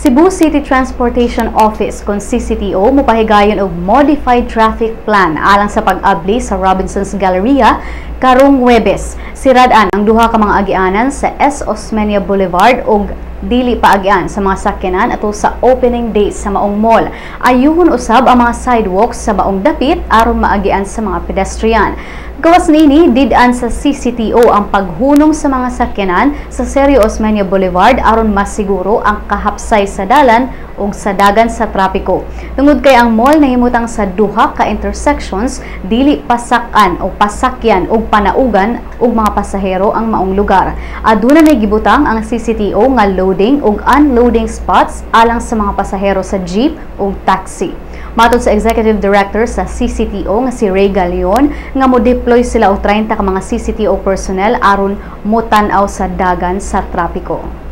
Cebu City Transportation Office kon CCTO mopahigayon og modified traffic plan alang sa pag-abli sa Robinson's Galleria karong Huwebes. Sirad-an ang duha ka mga agianan sa S. Osmeña Boulevard ug dili paagian sa mga sakyanan ato sa opening day sa maong mall. Ayuhon usab ang mga sidewalks sa maong dapit aron maagian sa mga pedestrian. Gawas niini, did-an sa CCTO ang paghunong sa mga sakyanan sa Sergio Osmeña Boulevard aron masiguro ang kahapsay sa dalan ug sa dagan sa trapiko. Tungod kay ang mall nahimutang sa duha ka intersections, dili pasakan o pasakyan og panaugan og mga pasahero ang maong lugar. Aduna nay gibutang ang CCTO nga loading ug unloading spots alang sa mga pasahero sa jeep ug taxi. Matod sa Executive Director sa CCTO nga si Ray Galeon nga mo-deploy sila og 30 ka mga CCTO personnel aron motan-aw sa dagan sa trapiko.